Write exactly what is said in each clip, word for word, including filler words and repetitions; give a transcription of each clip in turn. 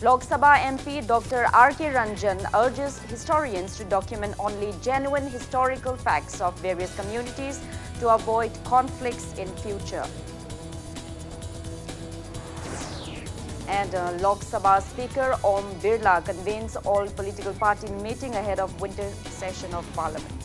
Lok Sabha M P Doctor R K Ranjan urges historians to document only genuine historical facts of various communities to avoid conflicts in future. And uh, Lok Sabha Speaker Om Birla convenes all political party meeting ahead of winter session of Parliament.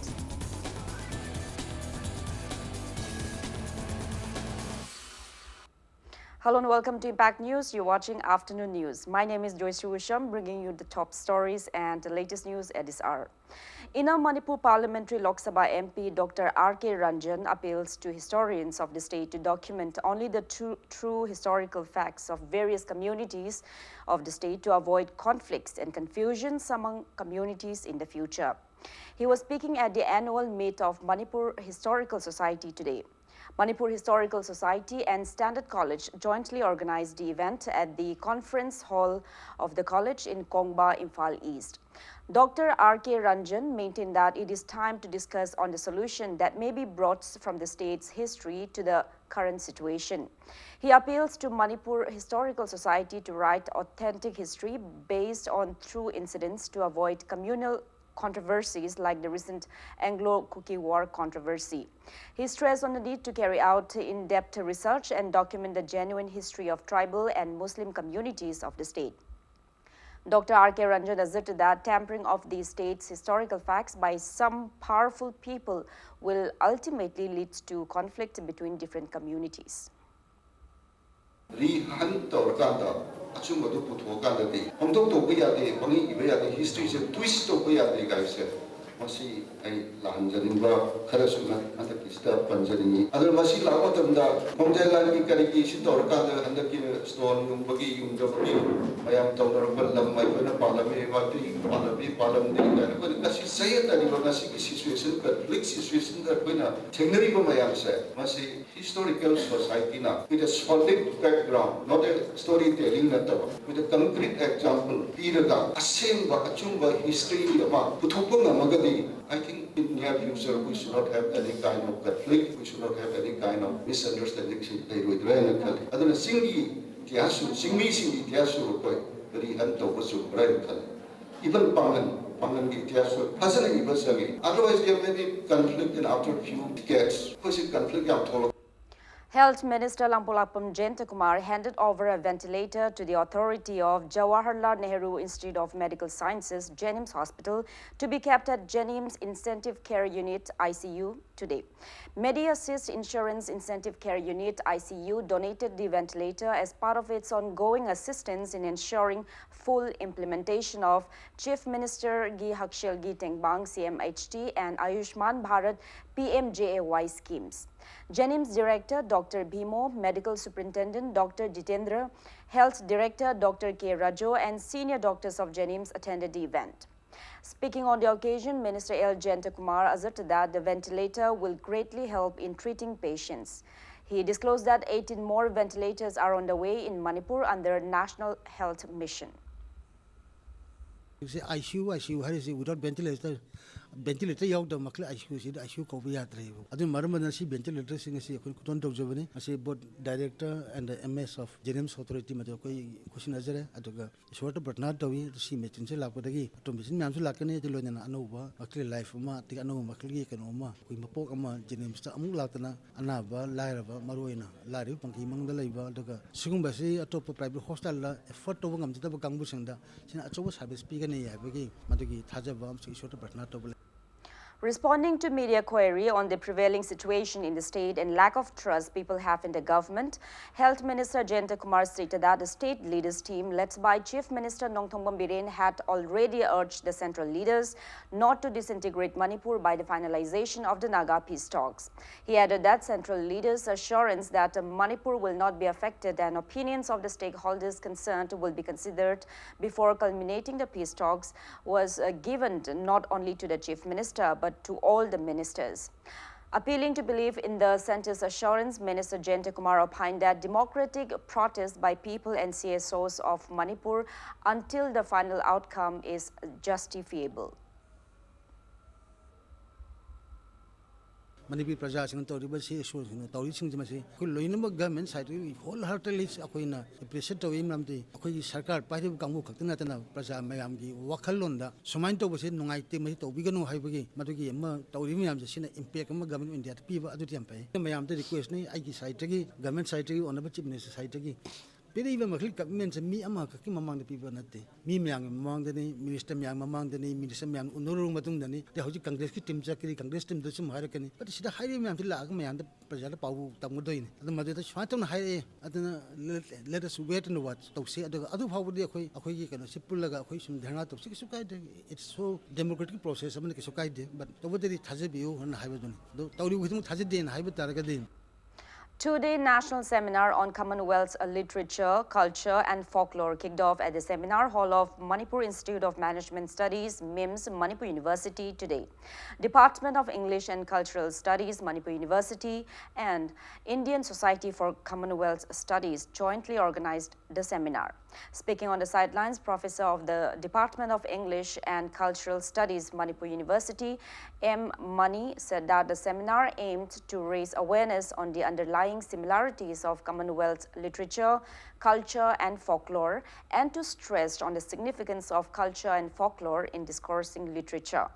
Hello and welcome to Impact News. You're watching Afternoon News. My name is Joyce Rusham, bringing you the top stories and the latest news at this hour. Inner Manipur Parliamentary Lok Sabha M P Doctor R K Ranjan appeals to historians of the state to document only the true, true historical facts of various communities of the state to avoid conflicts and confusions among communities in the future. He was speaking at the annual meet of Manipur Historical Society today. Manipur Historical Society and Standard College jointly organized the event at the conference hall of the college in Kongba, Imphal East. Doctor R K Ranjan maintained that it is time to discuss on the solution that may be brought from the state's history to the current situation. He appeals to Manipur Historical Society to write authentic history based on true incidents to avoid communal controversies like the recent Anglo-Kuki War controversy. He stressed on the need to carry out in-depth research and document the genuine history of tribal and Muslim communities of the state. Doctor R K Ranjan asserted that tampering of the state's historical facts by some powerful people will ultimately lead to conflict between different communities. Rehun ꯇꯧꯔꯀꯥꯟꯗ ꯑꯆꯨꯝꯕꯗꯨ ꯄꯨꯊꯣꯛꯑꯀꯥꯟꯗꯗꯤ ꯍꯣꯡꯗꯣꯛ ꯇꯧꯕ ꯌꯥꯗꯦ, ꯄꯪꯏ ꯏꯕ ꯌꯥꯗꯦ, ꯍꯤꯁꯇ꯭ꯔꯤꯁꯦ ꯇ꯭ꯋꯤꯁ ꯇꯧꯕ ꯌꯥꯗꯦ ꯀꯥꯏꯁꯦ ꯃꯁꯤ ꯑꯩ ꯂꯥꯛꯍꯟꯖꯅꯤꯡꯕ ꯈꯔꯁꯨ ꯍꯟꯗꯛꯀꯤꯁꯤꯗ ꯄꯟꯖꯅꯤꯡꯉꯤ꯫ ꯑꯗꯨꯅ ꯃꯁꯤ ꯂꯥꯛꯄ ꯃꯇꯝꯗ ꯈꯣꯡꯖꯦꯜ ꯂꯥꯟꯒꯤ ꯀꯔꯤꯒꯤ ꯁꯤ ꯇꯧꯔꯀꯥꯟꯗ ꯍꯟꯗꯛꯀꯤ ꯁ꯭ꯇꯣꯟ ꯌꯨꯡꯕꯒꯤ ꯌꯨꯡꯗꯕꯒꯤ ꯃꯌꯥꯝ ꯇꯧꯅꯔꯛꯄ ꯂꯝ ꯑꯩꯈꯣꯏꯅ ꯄꯥꯜꯂꯝꯃꯤ, ꯃꯩꯇꯩ ꯄꯥꯜꯂꯝꯃꯤ, ꯄꯥꯜꯂꯝꯗꯦ ꯀꯥꯏꯅ ꯑꯩꯈꯣꯏꯅ ꯉꯁꯤ ꯆꯌꯦꯠꯅꯔꯤꯕ ꯉꯁꯤꯒꯤ ꯁꯤꯆꯨꯋꯦꯁꯟ, ꯀꯟꯐ꯭ꯂꯤꯛ ꯁꯤꯆꯨꯋꯦꯁꯟꯗ ꯑꯩꯈꯣꯏꯅ ꯊꯦꯡꯅꯔꯤꯕ ꯃꯌꯥꯝꯁꯦ ꯃꯁꯤ historical society ꯅ with a solid background, not a story telling ꯅꯠꯇꯕ, with a concrete example ꯄꯤꯔꯒ ꯑꯁꯦꯡꯕ ꯑꯆꯨꯝꯕ ꯍꯤꯁꯇ꯭ꯔꯤ ꯑꯃ ꯄꯨꯊꯣꯛꯄ ꯉꯝꯃꯒꯗꯤ I think in near future we should not have any kind of conflict, we should not have any kind of misunderstanding ꯁꯤ ꯂꯩꯔꯣꯏꯗ꯭ꯔꯥ ꯍꯥꯏꯅ ꯈꯜꯂꯤ꯫ ꯑꯗꯨꯅ ꯆꯤꯡꯒꯤ ꯏꯇꯤꯍꯥꯁꯁꯨ, ꯆꯤꯡꯃꯤꯁꯤꯡꯒꯤ ꯏꯇꯤꯍꯥꯁꯁꯨ ꯑꯩꯈꯣꯏ ꯀꯔꯤ ꯍꯟ ꯇꯧꯕ ꯆꯨꯝꯕ꯭ꯔꯥ ꯍꯥꯏꯅ ꯈꯜꯂꯤ꯫ Even ꯄꯥꯡꯒꯟ, ꯄꯥꯡꯒꯟꯒꯤ ꯏꯇꯤꯍꯥꯁꯁꯨ ꯐꯖꯅ ꯏꯕ ꯆꯪꯉꯤ꯫ Otherwise, there may be conflict in after few decades. ꯑꯩꯈꯣꯏꯁꯤ conflict ꯌꯥꯝ ꯊꯣꯛꯂꯛ Health Minister Langpolakpam Jayantakumar handed over a ventilator to the authority of Jawaharlal Nehru Institute of Medical Sciences, JNIMS Hospital, to be kept at JNIMS Intensive Care Unit, I C U, today. MediAssist Insurance Intensive Care Unit, I C U, donated the ventilator as part of its ongoing assistance in ensuring full implementation of Chief Minister Ki Hakshilgi Tengbaang, C M H T, and Ayushman Bharat, P M J A Y schemes. JNIMS Director Doctor Bhimo, Medical Superintendent Doctor Jitendra, Health Director Doctor K Rajo, and senior doctors of JNIMS attended the event. Speaking on the occasion, Minister L Jayantakumar asserted that the ventilator will greatly help in treating patients. He disclosed that eighteen more ventilators are on the way in Manipur under National Health Mission. ꯍꯧꯖꯤꯛꯁꯦ I C U, I C U ꯍꯥꯏꯔꯤꯁꯤ without ventilator, ventilator ꯌꯥꯎꯗꯕ ꯃꯈꯜ I C ꯌꯨꯁꯤꯗ I C U ꯀꯧꯕ ꯌꯥꯗ꯭ꯔꯦꯕ꯫ ꯑꯗꯨꯅ ꯃꯔꯝ ꯑꯣꯏꯗꯅ ꯁꯤ ventilatorꯁꯤꯡ ꯑꯁꯤ ꯑꯩꯈꯣꯏꯅ ꯈꯨꯗꯣꯜ ꯇꯧꯖꯕꯅꯤ꯫ ꯃꯁꯤ both director and the M S of JNIMS authority ꯃꯗꯨ ꯑꯩꯈꯣꯏ ꯈꯨꯠꯁꯤꯟꯅꯖꯔꯦ꯫ ꯑꯗꯨꯒ ꯏꯁꯣꯔꯗ ꯄ꯭ꯔꯊꯅꯥ ꯇꯧꯏ꯫ ꯑꯗꯨ ꯁꯤ ꯃꯦꯆꯤꯟꯁꯦ ꯂꯥꯛꯄꯗꯒꯤ ꯑꯇꯣꯝꯕꯤꯁꯤꯟ ꯃꯌꯥꯝꯁꯨ ꯂꯥꯛꯀꯅꯤ꯫ ꯑꯗꯨ ꯂꯣꯏꯅꯅ ꯑꯅꯧꯕ ꯃꯈꯜꯒꯤ life ꯑꯃ, ꯑꯗꯒꯤ ꯑꯅꯧꯕ ꯃꯈꯜꯒꯤ ꯀꯩꯅꯣ ꯑꯃ, ꯑꯩꯈꯣꯏ ꯃꯄꯣꯛ ꯑꯃ JNIMSꯇ ꯑꯃꯨꯛ ꯂꯥꯛꯇꯅ ꯑꯅꯥꯕ, ꯂꯥꯏꯔꯕ, ꯃꯔꯨꯑꯣꯏꯅ ꯂꯥꯏꯔꯕ ꯄꯪꯀꯤ ꯃꯅꯨꯡꯗ ꯂꯩꯕ, ꯑꯗꯨꯒ ꯁꯤꯒꯨꯝꯕꯁꯤ ꯑꯇꯣꯞꯄ private hospitalꯗ afford ꯇꯧꯕ ꯉꯝꯖꯗꯕ ꯀꯥꯡꯕꯨꯁꯤꯡꯗ ꯁꯤꯅ ꯑꯆꯧꯕ service ꯄꯤꯒꯅꯤ ꯍꯥꯏꯕꯒꯤ ꯃꯗꯨꯒꯤ ꯊꯥꯖꯕ ꯑꯃꯁꯨꯡ ꯏꯁꯣꯔꯗ ꯄ꯭ꯔꯊꯅꯥ ꯇꯧꯕ ꯂꯩ꯫ Responding to media query on the prevailing situation in the state and lack of trust people have in the government, Health Minister Jayantakumar stated that the state leaders team led by Chief Minister Nongthombam Biren had already urged the central leaders not to disintegrate Manipur by the finalization of the Naga peace talks. He added that central leaders' assurance that Manipur will not be affected and opinions of the stakeholders concerned will be considered before culminating the peace talks was uh, given not only to the Chief Minister but to all the ministers. Appealing to believe in the centre's assurance, Minister Jayantakumar opined that democratic protest by people and C S Os of Manipur until the final outcome is justifiable. Manipuri ꯄ꯭ꯔꯖꯥꯁꯤꯡꯅ ꯇꯧꯔꯤꯕ ꯁꯤ ꯏꯁꯣꯔꯁꯤꯡꯅ ꯇꯧꯔꯤꯁꯤꯡꯁꯦ ꯃꯁꯤ ꯑꯩꯈꯣꯏ ꯂꯣꯏꯅꯃꯛ government ꯁꯥꯏꯠꯇꯒꯤ hall ꯍꯥꯔꯇꯦꯗꯂꯤ ꯑꯩꯈꯣꯏꯅ appreciate ꯇꯧꯏ꯫ ꯃꯔꯝꯗꯤ ꯑꯩꯈꯣꯏꯒꯤ ꯁꯔꯀꯥꯔ ꯄꯥꯏꯔꯤꯕ ꯀꯥꯡꯕꯨ ꯈꯛꯇ ꯅꯠꯇꯅ ꯄ꯭ꯔꯖꯥ ꯃꯌꯥꯝꯒꯤ ꯋꯥꯈꯜꯂꯣꯟꯗ ꯁꯨꯃꯥꯏꯅ ꯇꯧꯕꯁꯦ ꯅꯨꯡꯉꯥꯏꯇꯦ, ꯃꯁꯤ ꯇꯧꯕꯤꯒꯅꯨ ꯍꯥꯏꯕꯒꯤ ꯃꯗꯨꯒꯤ ꯑꯃ ꯇꯧꯔꯤꯕ ꯃꯌꯥꯝꯁꯦ ꯁꯤꯅ ꯏꯝꯄꯦꯛ ꯑꯃ ꯒꯚꯔꯟꯃꯦꯟ ꯑꯣꯐ ꯏꯟꯗꯤꯌꯥꯗ ꯄꯤꯕ ꯑꯗꯨꯗꯤ ꯌꯥꯝ ꯐꯩ꯫ ꯃꯌꯥꯝꯗ ꯔꯤꯀ꯭ꯋꯦꯁꯅꯤ ꯑꯩꯒꯤ ꯁꯥꯏꯠꯇꯒꯤ, ꯒꯚꯔꯟꯃꯦꯟ ꯁꯥꯏꯠꯇꯒꯤ, ꯑꯣꯅꯔꯦꯕꯜ ꯆꯤꯐ ꯃꯤꯅꯤꯁꯇꯔ ꯁꯥꯏꯠꯇꯒꯤ ꯄꯤꯔꯛꯏꯕ ꯃꯈꯩ ꯀꯃꯤꯠꯃꯦꯟꯁꯦ ꯃꯤ ꯑꯃꯈꯛꯀꯤ ꯃꯃꯥꯡꯗ ꯄꯤꯕ ꯅꯠꯇꯦ, ꯃꯤ ꯃꯌꯥꯝꯒꯤ ꯃꯃꯥꯡꯗꯅꯤ, ꯃꯤꯅꯤꯁꯇꯔ ꯃꯌꯥꯝꯒꯤ ꯃꯃꯥꯡꯗꯅꯤ, ꯃꯤꯅꯤꯁꯇꯔ ꯃꯌꯥꯝ ꯎꯅꯔꯨꯔꯕ ꯃꯇꯨꯡꯗꯅꯤ꯫ ꯑꯗꯩ ꯍꯧꯖꯤꯛ ꯀꯪꯒ꯭ꯔꯦꯁꯀꯤ ꯇꯤꯝ ꯆꯠꯈ꯭ꯔꯤ, ꯀꯪꯒ꯭ꯔꯦꯁ ꯇꯤꯝꯗꯁꯨ ꯑꯃꯨꯛ ꯍꯥꯏꯔꯛꯀꯅꯤ꯫ But ꯁꯤꯗ ꯍꯥꯏꯔꯤꯕ ꯃꯌꯥꯝꯁꯤ ꯂꯥꯛꯑꯒ ꯃꯌꯥꯝꯗ ꯄ꯭ꯔꯖꯥꯗ ꯄꯥꯎ ꯇꯝꯒꯗꯣꯏꯅꯤ꯫ ꯑꯗꯨ ꯃꯗꯨꯗ ꯁꯨꯃꯥꯏꯅ ꯇꯧꯅ ꯍꯥꯏꯔꯛꯑꯦ, ꯑꯗꯨꯅ let, let us wait and watch ꯇꯧꯁꯤ꯫ ꯑꯗꯨꯒ ꯑꯗꯨ ꯐꯥꯎꯕꯗꯤ ꯑꯩꯈꯣꯏ, ꯑꯩꯈꯣꯏꯒꯤ ꯀꯩꯅꯣꯁꯤ ꯄꯨꯜꯂꯒ ꯑꯩꯈꯣꯏ ꯁꯨꯝ ꯙꯔꯅꯥ ꯇꯧꯁꯤ, ꯀꯩꯁꯨ ꯀꯥꯏꯗꯦ꯫ It's so democratic process ꯑꯃꯅ ꯀꯩꯁꯨ ꯀꯥꯏꯗꯦ꯫ But ꯇꯧꯕꯗꯗꯤ ꯊꯥꯖꯕꯤꯌꯨ ꯍꯥꯏꯅ ꯍꯥꯏꯕꯗꯨꯅꯤ꯫ ꯑꯗꯨ ꯇꯧꯔꯤꯕ ꯈꯨꯗꯤꯡꯃꯛ ꯊꯥꯖꯗꯦꯅ ꯍꯥꯏꯕ ꯇꯥꯔꯒꯗꯤ, Two-day national seminar on Commonwealth literature, culture and folklore kicked off at the seminar hall of Manipur Institute of Management Studies, MIMS, Manipur University today. Department of English and Cultural Studies, Manipur University, and Indian Society for Commonwealth Studies jointly organized the seminar. Speaking on the sidelines, Professor of the Department of English and Cultural Studies, Manipur University, M Mani, said that the seminar aimed to raise awareness on the underlying similarities of Commonwealth literature, culture, and folklore, and to stress on the significance of culture and folklore in discoursing literature.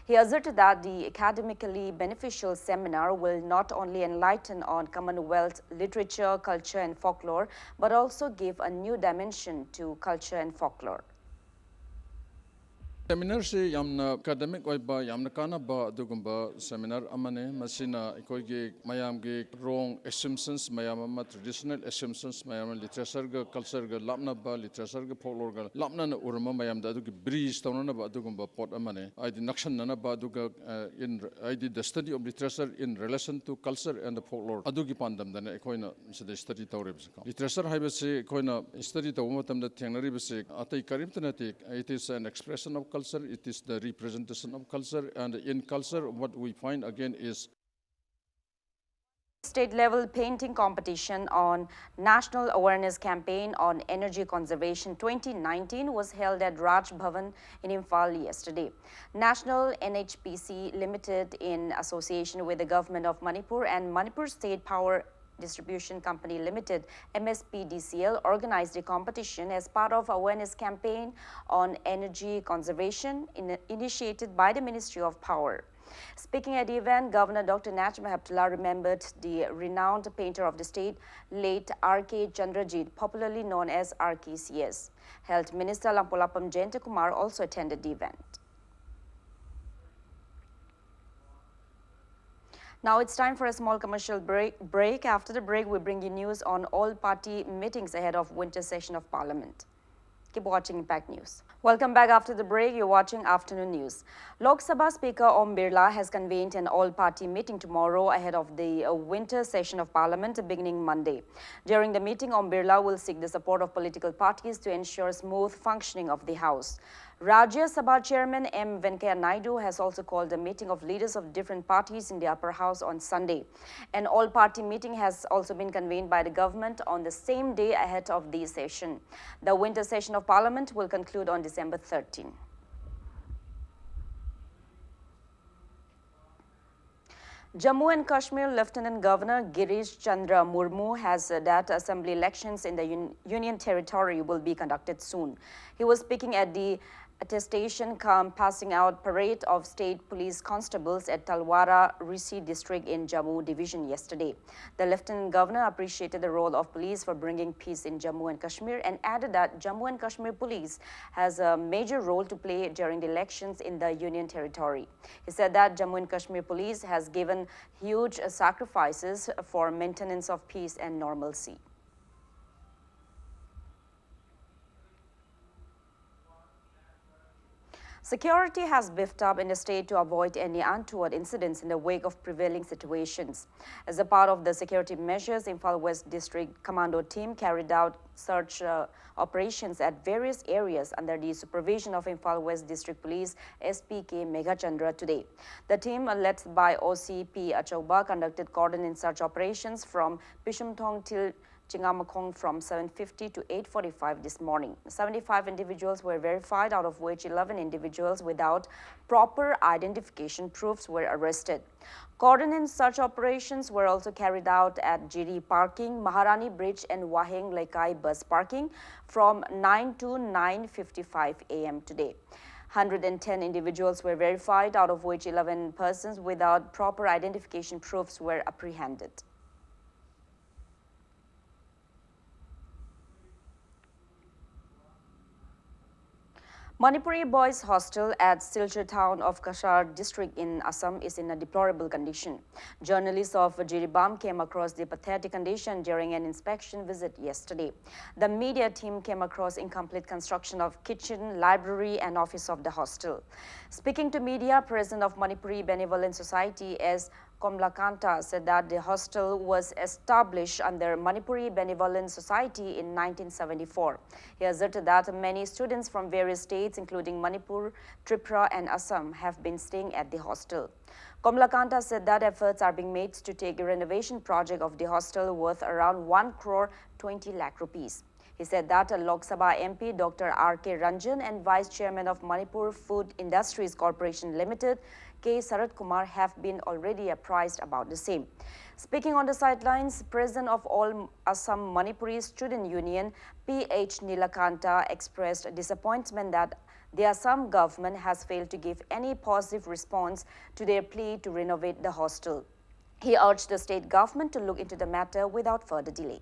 He asserted that the academically beneficial seminar will not only enlighten on Commonwealth literature, culture, and folklore, but also give a new dimension to culture and folklore. Seminarꯁꯤ ꯌꯥꯝꯅ academic ꯑꯣꯏꯕ, ꯌꯥꯝꯅ ꯀꯥꯟꯅꯕ ꯑꯗꯨꯒꯨꯝꯕ seminar ꯑꯃꯅꯤ꯫ ꯃꯁꯤꯅ ꯑꯩꯈꯣꯏꯒꯤ ꯃꯌꯥꯝꯒꯤ wrong assumptions ꯃꯌꯥꯝ ꯑꯃ, traditional assumptions ꯃꯌꯥꯝ ꯑꯃ, ꯂꯤꯇꯔꯦꯆꯔꯒ ꯀꯜꯆꯔꯒ ꯂꯥꯞꯅꯕ, ꯂꯤꯇꯔꯦꯆꯔꯒ ꯐꯣꯛꯂꯣꯔꯒ ꯂꯥꯞꯅꯅ ꯎꯔꯝꯕ ꯃꯌꯥꯝꯗ ꯑꯗꯨꯒꯤ ꯕ꯭ꯔꯤꯖ ꯇꯧꯅꯅꯕ ꯑꯗꯨꯒꯨꯝꯕ ꯄꯣꯠ ꯑꯃꯅꯤ꯫ ꯍꯥꯏꯗꯤ ꯅꯛꯁꯟꯅꯅꯕ, ꯑꯗꯨꯒ, ꯑ, in, ꯍꯥꯏꯗꯤ the study of literature in relation to culture and folklore ꯑꯗꯨꯒꯤ ꯄꯥꯟꯗꯝꯗꯅ ꯑꯩꯈꯣꯏꯅ ꯁꯤꯗ ꯁ꯭ꯇꯗꯤ ꯇꯧꯔꯤꯕꯁꯦꯀꯣ꯫ ꯂꯤꯇꯔꯦꯆꯔ ꯍꯥꯏꯕꯁꯤ ꯑꯩꯈꯣꯏꯅ ꯁ꯭ꯇꯗꯤ ꯇꯧꯕ ꯃꯇꯝꯗ ꯊꯦꯡꯅꯔꯤꯕꯁꯤ ꯑꯇꯩ ꯀꯔꯤꯝꯇ ꯅꯠꯇꯦ꯫ It is an expression of culture, it is the representation of culture, and in culture what we find again is State-level painting competition on National Awareness Campaign on Energy Conservation twenty nineteen was held at Raj Bhavan in Imphal yesterday. National N H P C Limited, in association with the Government of Manipur and Manipur State Power Distribution Company Limited, M S P D C L, organized a competition as part of awareness campaign on energy conservation in-, initiated by the Ministry of Power. Speaking at the event, Governor Doctor Najma Heptulla remembered the renowned painter of the state, late R K Chandrajit, popularly known as R K C S. Health Minister Lampu Lapam Jayantakumar also attended the event. Now it's time for a small commercial break. Break. After the break, we bring you news on all party meetings ahead of winter session of Parliament. Keep watching Impact News. Welcome back after the break. You're watching Afternoon News. Lok Sabha Speaker Om Birla has convened an all-party meeting tomorrow ahead of the, uh, winter session of Parliament beginning Monday. During the meeting, Om Birla will seek the support of political parties to ensure smooth functioning of the House. Rajya Sabha Chairman M Venkaiah Naidu has also called a meeting of leaders of different parties in the upper house on Sunday. An all-party meeting has also been convened by the government on the same day ahead of the session. The winter session of Parliament will conclude on December thirteen. Jammu and Kashmir Lieutenant Governor Girish Chandra Murmu has said that assembly elections in the un-, Union Territory will be conducted soon. He was speaking at the attestation cum passing out parade of state police constables at Talwara Risi district in Jammu division yesterday. The Lieutenant Governor appreciated the role of police for bringing peace in Jammu and Kashmir and added that Jammu and Kashmir police has a major role to play during the elections in the Union Territory. He said that Jammu and Kashmir police has given huge sacrifices for maintenance of peace and normalcy. Security has beefed up in the state to avoid any untoward incidents in the wake of prevailing situations. As a part of the security measures, Imphal West District Commando team carried out search uh, operations at various areas under the supervision of Imphal West District Police S P K Meghachandra today. The team, uh, led by O C P Achauba, conducted coordinated search operations from Pishumthong till Chingamakhong from seven fifty to eight forty-five this morning. Seventy-five individuals were verified, out of which eleven individuals without proper identification proofs were arrested. Coordinated search operations were also carried out at Jiri Parking, Maharani Bridge, and Waheng Lekai bus parking from nine to nine fifty-five a m today. Hundred and ten individuals were verified, out of which eleven persons without proper identification proofs were apprehended. Manipuri boys hostel at Silchar town of Cachar district in Assam is in a deplorable condition. Journalists of Jiribam came across the pathetic condition during an inspection visit yesterday. The media team came across incomplete construction of kitchen, library, and office of the hostel. Speaking to media, President of Manipuri Benevolent Society S Komlakanta said that the hostel was established under Manipuri Benevolent Society in nineteen seventy-four. He asserted that many students from various states, including Manipur, Tripura, and Assam, have been staying at the hostel. Komlakanta said that efforts are being made to take a renovation project of the hostel worth around one crore twenty lakh rupees. He said that Lok Sabha M P Doctor R K Ranjan and Vice Chairman of Manipur Food Industries Corporation Limited, K Sarat Kumar, have been already apprised about the same. Speaking on the sidelines, President of All Assam Manipuri Student Union, P H Nilakanta, expressed disappointment that the Assam government has failed to give any positive response to their plea to renovate the hostel. He urged the state government to look into the matter without further delay.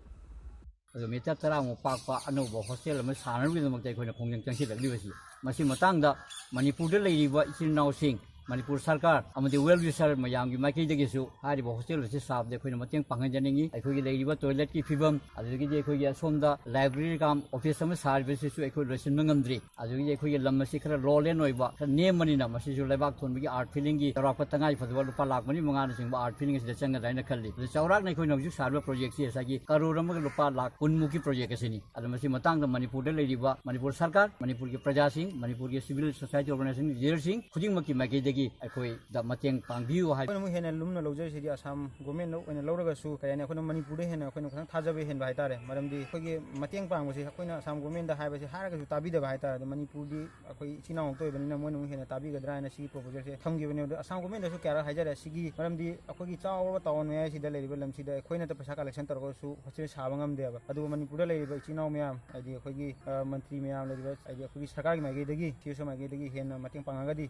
ꯑꯗꯣ metre ꯇꯔꯥꯃꯨꯛ ꯄꯥꯛꯄ ꯑꯅꯧꯕ hostel ꯑꯃ ꯁꯥꯅꯕꯒꯤꯗꯃꯛꯇ ꯑꯩꯈꯣꯏꯅ ꯈꯣꯡꯖꯪ ꯆꯪꯁꯤꯜꯂꯛꯂꯤꯕꯁꯤ, ꯃꯁꯤ ꯃꯇꯥꯡꯗ ꯃꯅꯤꯄꯨꯔꯗ ꯂꯩꯔꯤꯕ ꯏꯆꯤꯜ ꯏꯅꯥꯎꯁꯤꯡ, ꯃꯅꯤꯄꯨꯔ ꯁꯔꯀꯥꯔ ꯑꯃꯗꯤ ꯋꯦꯜ ꯋꯤꯁꯔ ꯃꯌꯥꯝꯒꯤ ꯃꯥꯏꯀꯩꯗꯒꯤꯁꯨ ꯍꯥꯏꯔꯤꯕ ꯍꯣꯁꯇꯦꯜ ꯑꯁꯤ ꯁꯥꯕꯗ ꯑꯩꯈꯣꯏꯅ ꯃꯇꯦꯡ ꯄꯥꯡꯍꯟꯖꯅꯤꯡꯏ꯫ ꯑꯩꯈꯣꯏꯒꯤ ꯂꯩꯔꯤꯕ ꯇꯣꯏꯂꯦꯠꯀꯤ ꯐꯤꯕꯝ, ꯑꯗꯨꯗꯒꯤꯗꯤ ꯑꯩꯈꯣꯏꯒꯤ ꯑꯁꯣꯝꯗ ꯂꯥꯏꯕ꯭ꯔꯦꯔꯤ ꯀꯝ ꯑꯣꯐꯤꯁ ꯑꯃ ꯁꯥꯔꯤꯕꯁꯤꯁꯨ ꯑꯩꯈꯣꯏ ꯂꯣꯏꯁꯤꯟꯕ ꯉꯝꯗ꯭ꯔꯤ꯫ ꯑꯗꯨꯗꯒꯤꯗꯤ ꯑꯩꯈꯣꯏꯒꯤ ꯂꯝ ꯑꯁꯤ ꯈꯔ ꯂꯣ ꯂꯦꯟ ꯑꯣꯏꯕ, ꯈꯔ ꯅꯦꯝꯕꯅꯤꯅ ꯃꯁꯤꯁꯨ ꯂꯩꯕꯥꯛ ꯊꯣꯟꯕꯒꯤ ꯑꯥꯔꯠ ꯐꯤꯂꯤꯡꯒꯤ ꯆꯥꯎꯔꯥꯛꯄ ꯇꯉꯥꯏ ꯐꯗꯕ ꯂꯨꯄꯥ ꯂꯥꯈ ꯃꯔꯤ ꯃꯉꯥꯅꯆꯤꯡꯕ ꯑꯥꯔꯠ ꯐꯤꯂꯤꯡ ꯑꯁꯤꯗ ꯆꯪꯒꯗ꯭ꯔꯥ ꯍꯥꯏꯅ ꯈꯜꯂꯤ꯫ ꯑꯗꯨ ꯆꯥꯎꯔꯥꯛꯅ ꯑꯩꯈꯣꯏꯅ ꯍꯧꯖꯤꯛ ꯁꯥꯔꯤꯕ ꯄ꯭ꯔꯣꯖꯦꯛꯁꯤ ꯉꯁꯥꯏꯒꯤ ꯀꯔꯣꯔ ꯑꯃꯒ ꯂꯨꯄꯥ ꯂꯥꯈ ꯀꯨꯟꯃꯨꯛꯀꯤ ꯄ꯭ꯔꯣꯖꯦꯛ ꯑꯁꯤꯅꯤ꯫ ꯑꯗꯣ ꯃꯁꯤ ꯃꯇꯥꯡꯗ ꯃꯅꯤꯄꯨꯔꯗ ꯂꯩꯔꯤꯕ ꯃꯅꯤꯄꯨꯔ ꯁꯔꯀꯥꯔ, ꯃꯅꯤꯄꯨꯔꯒꯤ ꯄ꯭ꯔꯖꯥꯁꯤꯡ, ꯃꯅꯤꯄꯨꯔꯒꯤ ꯁꯤꯚꯤꯜ ꯁꯣꯁꯥꯏꯇꯤ ꯑꯣꯔꯒꯅꯥꯏꯖꯦꯁꯟ ꯂꯤꯗꯔꯁꯤꯡ ꯈꯨꯗꯤꯡꯃꯛꯀꯤ ꯃꯥꯏꯀꯩꯗꯒꯤ ꯑꯩꯈꯣꯏꯗ ꯃꯇꯦꯡ ꯄꯥꯡꯕꯤꯌꯨ ꯍꯥꯏ꯫ ꯑꯩꯈꯣꯏꯅ ꯑꯃꯨꯛ ꯍꯦꯟꯅ ꯂꯨꯝꯅ ꯂꯧꯖꯔꯤꯁꯤꯗꯤ ꯑꯁꯥꯝ ꯒꯣꯔꯃꯦꯟꯅ ꯑꯣꯏꯅ ꯂꯧꯔꯒꯁꯨ, ꯀꯔꯤ ꯍꯥꯏꯅꯤ, ꯑꯩꯈꯣꯏꯅ ꯃꯅꯤꯄꯨꯔꯗ ꯍꯦꯟꯅ ꯑꯩꯈꯣꯏꯅ ꯈꯤꯇꯪ ꯊꯥꯖꯕ ꯍꯦꯟꯕ ꯍꯥꯏꯇꯥꯔꯦ꯫ ꯃꯔꯝꯗꯤ ꯑꯩꯈꯣꯏꯒꯤ ꯃꯇꯦꯡ ꯄꯥꯡꯕꯁꯦ ꯑꯩꯈꯣꯏꯅ ꯑꯁꯥꯝ ꯒꯣꯔꯃꯦꯟꯗ ꯍꯥꯏꯕꯁꯦ ꯍꯥꯏꯔꯒꯁꯨ ꯇꯥꯕꯤꯗꯕ ꯍꯥꯏꯇꯥꯔꯦ꯫ ꯑꯗꯣ ꯃꯅꯤꯄꯨꯔꯗꯤ ꯑꯩꯈꯣꯏ ꯏꯆꯤꯜ ꯏꯅꯥꯎ ꯉꯥꯛꯇ ꯑꯣꯏꯕꯅꯤꯅ ꯃꯣꯏꯅ ꯑꯃꯨꯛ ꯍꯦꯟꯅ ꯇꯥꯕꯤꯒꯗ꯭ꯔꯥ ꯍꯥꯏꯅ ꯁꯤꯒꯤ ꯄ꯭ꯔꯣꯄꯣꯖꯦꯜꯁꯦ ꯊꯝꯈꯤꯕꯅꯦ꯫ ꯑꯗꯣ ꯑꯁꯥꯝ ꯒꯣꯔꯃꯦꯟꯗꯁꯨ ꯀꯌꯥꯔꯛ ꯍꯥꯏꯖꯔꯦ, ꯁꯤꯒꯤ ꯃꯔꯝꯗꯤ ꯑꯩꯈꯣꯏꯒꯤ ꯆꯥꯎꯔꯕ ꯇꯥꯎꯟ ꯃꯌꯥꯏꯁꯤꯗ ꯂꯩꯔꯤꯕ ꯂꯝꯁꯤꯗ ꯑꯩꯈꯣꯏꯅ ꯄꯩꯁꯥ ꯀꯂꯦꯛꯁꯟ ꯇꯧꯔꯒꯁꯨ ꯍꯣꯁꯇꯦꯜ ꯁꯥꯕ ꯉꯝꯗꯦꯕ꯫ ꯑꯗꯨꯕꯨ ꯃꯅꯤꯄꯨꯔꯗ ꯂꯩꯔꯤꯕ ꯏꯆꯤꯜ ꯏꯅꯥꯎ ꯃꯌꯥꯝ, ꯍꯥꯏꯗꯤ ꯑꯩꯈꯣꯏꯒꯤ, ꯑ, ꯃꯟꯇ꯭ꯔꯤ ꯃꯌꯥꯝ ꯂꯩꯔꯤꯕ, ꯍꯥꯏꯗꯤ ꯑꯩꯈꯣꯏꯒꯤ ꯁꯔꯀꯥꯔꯒꯤ ꯃꯥꯏꯀꯩꯗꯒꯤ, ꯁꯤ ꯑꯦꯁ ꯑꯣ ꯃꯥꯏꯀꯩꯗꯒꯤ ꯍꯦꯟꯅ ꯃꯇꯦꯡ ꯄꯥꯡꯉꯒꯗꯤ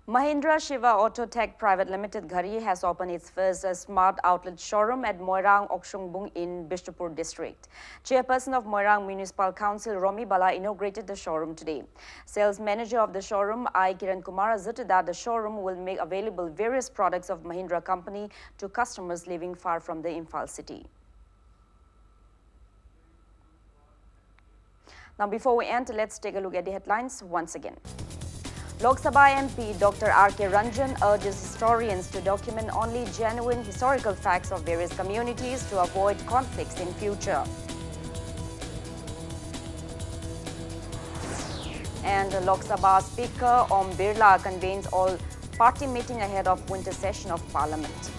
Mahindra Shiva Auto Tech Private Limited Ghari has opened its first uh, smart outlet showroom at Moirang Okshungbung in Bishnupur district. Chairperson of Moirang Municipal Council Romi Bala inaugurated the showroom today. Sales manager of the showroom, I Kiran Kumar, asserted that the showroom will make available various products of Mahindra company to customers living far from the Imphal city. Now, before we end, let's take a look at the headlines once again. Lok Sabha M P Doctor R K Ranjan urges historians to document only genuine historical facts of various communities to avoid conflicts in future. And Lok Sabha Speaker Om Birla convenes all party meeting ahead of winter session of Parliament.